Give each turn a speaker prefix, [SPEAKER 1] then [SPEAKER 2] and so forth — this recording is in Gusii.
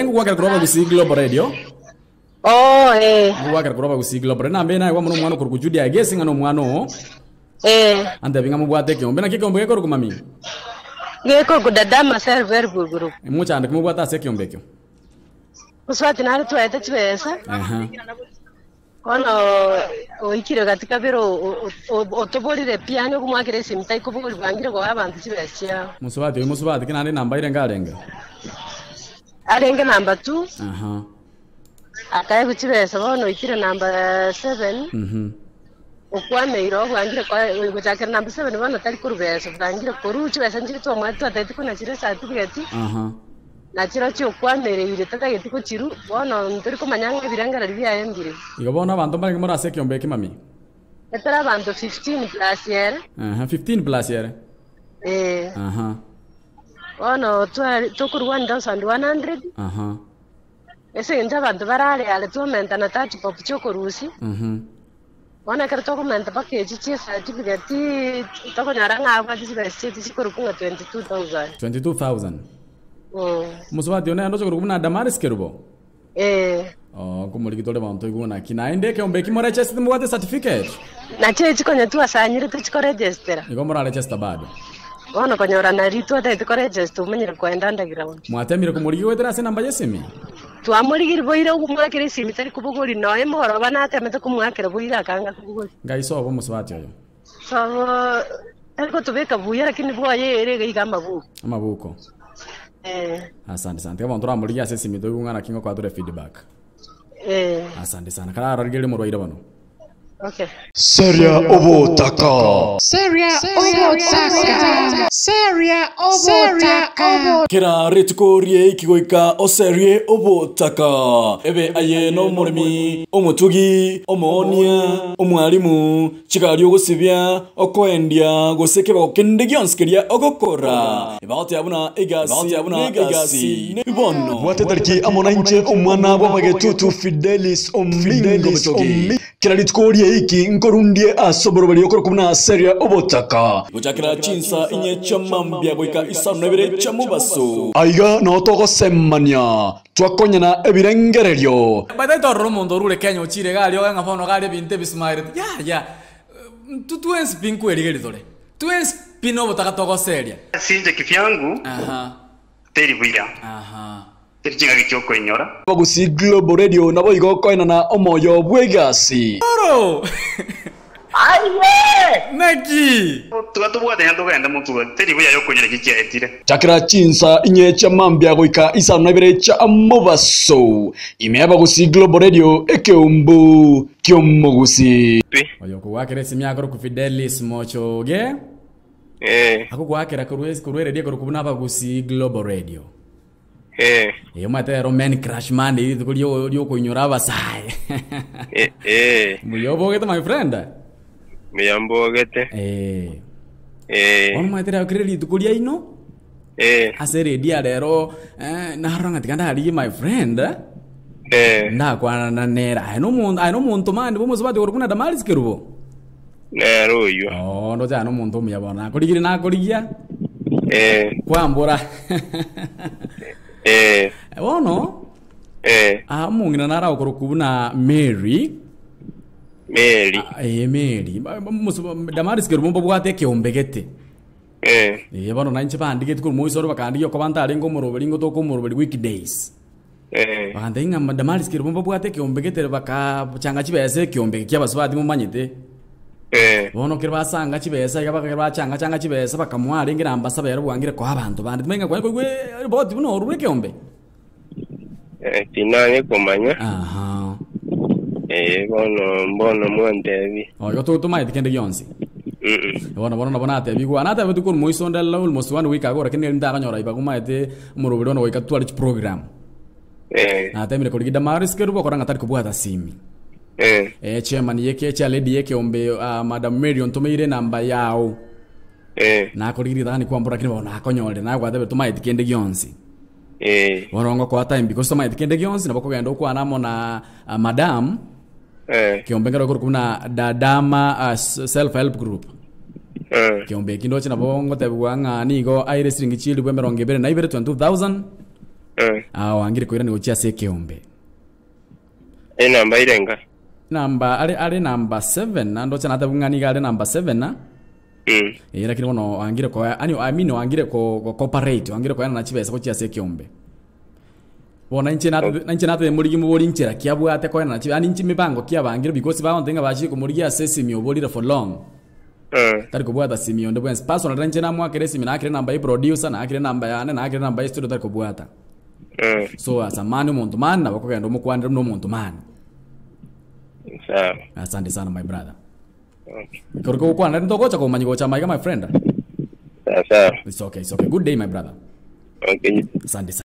[SPEAKER 1] Ngwakera korwa Abagusii Global Radio.
[SPEAKER 2] Oh, eh.
[SPEAKER 1] Ngwakera korwa Abagusii Global Radio. Nambe naye kwamona omwana okorokwa Judy Agesi ng'a nomwana oo.
[SPEAKER 2] Eh.
[SPEAKER 1] Antebi ng'a mobwate ekeombe. Naki ekeombe gekorokwa mami?
[SPEAKER 2] Gekorokwa Dadama Self Help Group.
[SPEAKER 1] Mochando ki mobwate ase ekeombe ekio?
[SPEAKER 2] Mosubati nare twaete chibesa.
[SPEAKER 1] Aha.
[SPEAKER 2] Bono oikire gati kabere otoborire pi, yaani okomoakera esimi taikobori bwangire goa abanto chibesa chiabo.
[SPEAKER 1] Mosubati oyo mosubati ki naende enamba irenge arenge?
[SPEAKER 2] Arenge namba two,
[SPEAKER 1] Aha.
[SPEAKER 2] akaegwa chibesa bono oikire namba seven,
[SPEAKER 1] Mhm.
[SPEAKER 2] okwameire oo bwangire koe gochakera namba seven bono tari korwa besa, bwangire korwa chibesa nchire twamoete twatagete kona chire certificate.
[SPEAKER 1] Aha.
[SPEAKER 2] Na chirochio okwamereire tatageti gochirua, bono ntori komanya ng'a ebirengererio biaye mbirobio.
[SPEAKER 1] Igo bono abanto mbarenge more ase ekeombe eke mami?
[SPEAKER 2] Etore abanto 15 plus ere.
[SPEAKER 1] Aha, 15 plus ere.
[SPEAKER 2] Ee.
[SPEAKER 1] Aha.
[SPEAKER 2] Bono twari tokorua 1100.
[SPEAKER 1] Aha.
[SPEAKER 2] Ase eng'encho abanto barare are twamenta na 30 bob chiokorusia.
[SPEAKER 1] Mhm.
[SPEAKER 2] Bono ekero tokomenta mpaka echi chie certificate tokonyora ng'a abwate chibesa chiaito chikorokwa ng'a 22,000.
[SPEAKER 1] 22,000.
[SPEAKER 2] Mm.
[SPEAKER 1] Omosubati one naende oche korokwa buna Damaris Kerubo?
[SPEAKER 2] Eh.
[SPEAKER 1] Oh, nkomorigi tore bono toigwe naki. Naende ekeombe eki morechesete mobwate certificate?
[SPEAKER 2] Nachio echi konya twasanyire tochikoregestera.
[SPEAKER 1] Igo moraregester bado.
[SPEAKER 2] Bono konyora nari twatagete koregesta omanyire koenda underground.
[SPEAKER 1] Mwatemire komorigia goetera ase enamba y'esimi?
[SPEAKER 2] Twamorigirie boira okomoakera esimi tari kobogori nonya mogoroba natemete komoakera boira akanga kobogori.
[SPEAKER 1] Ngai sobo omosubati oyo.
[SPEAKER 2] Sobo tari gotobeka buya lakini bwoye ere iga iga amabuko.
[SPEAKER 1] Amabuko.
[SPEAKER 2] Eh.
[SPEAKER 1] Asante sana. Tiga bono toramorigie ase esimi toigwe ng'a naki ngokoa tore feedback.
[SPEAKER 2] Eh.
[SPEAKER 1] Asante sana. Karararigererie omorwaire bono.
[SPEAKER 2] Okay.
[SPEAKER 3] Seria obotaka.
[SPEAKER 4] Seria obotaka. Seria obotaka.
[SPEAKER 3] Kera rituko ri'eiki goika oserie obotaka, ebe aye nomoremi, omotugi, omoonia, omwalimu, chigari ogosibia, okoendia, gose ekebago kende gionsi keria ogokora. Ebagoteeba buna egasi bono. Bwata etariki amo nainche omwana bw'abagetutu Fidelis Omingo Mochogi. Kera rituko ri'eiki nkorundie ase oboroberi okorokwa buna Seria obotaka. Gochakera chinsa inye chia mambia goika isano na ibere chia mobaso. Aiga nao togosemania, twakonyana ebirengererio.
[SPEAKER 1] By the way torora omonto orure Kenya ochire iga aria oge ng'a bono iga aria ebinto ebisumaireti yaya intwe twensi pi nkwerigeria tore twensi pi nobotaka togoseria.
[SPEAKER 5] Ase inche kivyangu
[SPEAKER 1] Aha.
[SPEAKER 5] teri buya,
[SPEAKER 1] Aha.
[SPEAKER 5] teri ching'aki chi'okoinyora.
[SPEAKER 3] Abagusii Global Radio naboigo koenana omoyo bw'egasi.
[SPEAKER 1] Oro!
[SPEAKER 5] Aye!
[SPEAKER 1] Naki?
[SPEAKER 5] Tiga tobwate ng'a togende motwe, teri buya y'okoinyora eki chiaetire.
[SPEAKER 3] Chakera chinsa inye chia mambia goika isano na ibere chia mobaso, ime y'Abagusii Global Radio, ekeumbu ki'omogusii.
[SPEAKER 6] Pi.
[SPEAKER 1] Oyo okogwakera esimi akorokwa Fidelis Mochoge.
[SPEAKER 6] Eh.
[SPEAKER 1] Akogwakera korwa es- korwa eredio ekorokwa buna Abagusii Global Radio.
[SPEAKER 6] Eh.
[SPEAKER 1] Eye omanyete ero men crush Monday rituko rio riokoinyora abasae.
[SPEAKER 6] Eh. Eh.
[SPEAKER 1] Mbuya obogete my friend.
[SPEAKER 6] Mbuya mbogete.
[SPEAKER 1] Eh.
[SPEAKER 6] Eh.
[SPEAKER 1] Bono omanyete rero kere rituko riaino
[SPEAKER 6] Eh.
[SPEAKER 1] ase eredio ya rero eh, narora ng'a tiga ndarigie my friend
[SPEAKER 6] Eh.
[SPEAKER 1] ndakwanana nere aye nomonto aye nomonto mani bw'omosubati okorokwa buna Damaris Kerubo.
[SPEAKER 6] Nere oyio.
[SPEAKER 1] Oo, ndoche aye nomonto omuya bono. Nakorigirie nakorigia.
[SPEAKER 6] Eh.
[SPEAKER 1] Kwambora.
[SPEAKER 6] Eh.
[SPEAKER 1] Bono
[SPEAKER 6] Eh.
[SPEAKER 1] ah, omong'ina nare agokorokwa buna Mary.
[SPEAKER 6] Mary.
[SPEAKER 1] Ah, eh, Mary. Damaris Kerubo mbabwate ekeombe gete.
[SPEAKER 6] Eh.
[SPEAKER 1] Eh, bono nainche bandigeti korwa moisoro bakandigia okoba ntarenge omoroberi ngotoka omoroberi weekdays.
[SPEAKER 6] Eh.
[SPEAKER 1] Bagantebia ng'a Damaris Kerubo mbabwate ekeombe gete bakachanga chibesa ekeombe eke ki'abasubati momanyete.
[SPEAKER 6] Eh.
[SPEAKER 1] Bono ekero basanga chibesa iga bakagera bachanga changa chibesa bakamoa arenge nambasaba ere bwangire koa abanto bande. Timanyeti ng'a kwanya koigwa eripoti buna orure ekeombe?
[SPEAKER 6] Eh, tinanye komanya.
[SPEAKER 1] Aha.
[SPEAKER 6] Eh, bono mbono mwantebie.
[SPEAKER 1] Oh, igo tomaeti kende gionsi.
[SPEAKER 6] Mm.
[SPEAKER 1] Bono bono nabo natebigwa, natebetwe korwa moiso onde almost one week ago lakini eri ntakonyora ibaga omaete omoroberi one goika tware chiprogram.
[SPEAKER 6] Eh.
[SPEAKER 1] Natemire korigia Damaris Kerubo okora ng'a tari kobwata simi.
[SPEAKER 6] Eh.
[SPEAKER 1] Eh, chairman yeke chairlady yekeombe uh, Madam Mary ontomeire enamba yao.
[SPEAKER 6] Eh.
[SPEAKER 1] Nakorigirie ritang'ani kwambora lakini bono nakonyorire nagwatebire tomaeti kende gionsi.
[SPEAKER 6] Eh.
[SPEAKER 1] Bono ngokoa time because tomaeti kende gionsi nabo okogenda okwane amo na uh, madam
[SPEAKER 6] Eh.
[SPEAKER 1] Kiombe nkero ekorokwa buna Dadama uh, Self Help Group.
[SPEAKER 6] Eh.
[SPEAKER 1] Kiombe eki ndoche nabo ngotebigwa ng'a nigo aire siringi chielifu emerongo ebere na ibere 22,000.
[SPEAKER 6] Eh.
[SPEAKER 1] Ah, oangire koirani gochia ase ekeombe.
[SPEAKER 6] Enamba irenga.
[SPEAKER 1] Namba are are namba 7 nandoche natebu ng'a niga are namba 7 na
[SPEAKER 6] Mm.
[SPEAKER 1] eh, lakini bono oangire koa ani I mean oangire ko ko cooperate oangire koenana chibesa gochia ase ekeombe. Bono inche nate inche natebe morigi mobori nchera ki abwate koenana chibe ani inche mipango ki abangire because bagontebia ng'a bachire komorigia ase esimi oborire for long.
[SPEAKER 6] Eh.
[SPEAKER 1] Tari kobwata simi onde bwensi. Personally inche namoakera esimi naakire enamba ya producer, naakire enamba yane, naakire enamba ya studio tari kobwata.
[SPEAKER 6] Eh.
[SPEAKER 1] So as a man omonto man nabo okogenda omokwanere buna omonto man.
[SPEAKER 6] Sawa.
[SPEAKER 1] Asante sana my brother.
[SPEAKER 6] Okay.
[SPEAKER 1] Ekero kogokwana ntogocha komanya gocha maiga my friend.
[SPEAKER 6] Sawa sawa.
[SPEAKER 1] It's okay, it's okay. Good day my brother.
[SPEAKER 6] Okay.
[SPEAKER 1] Asante sana.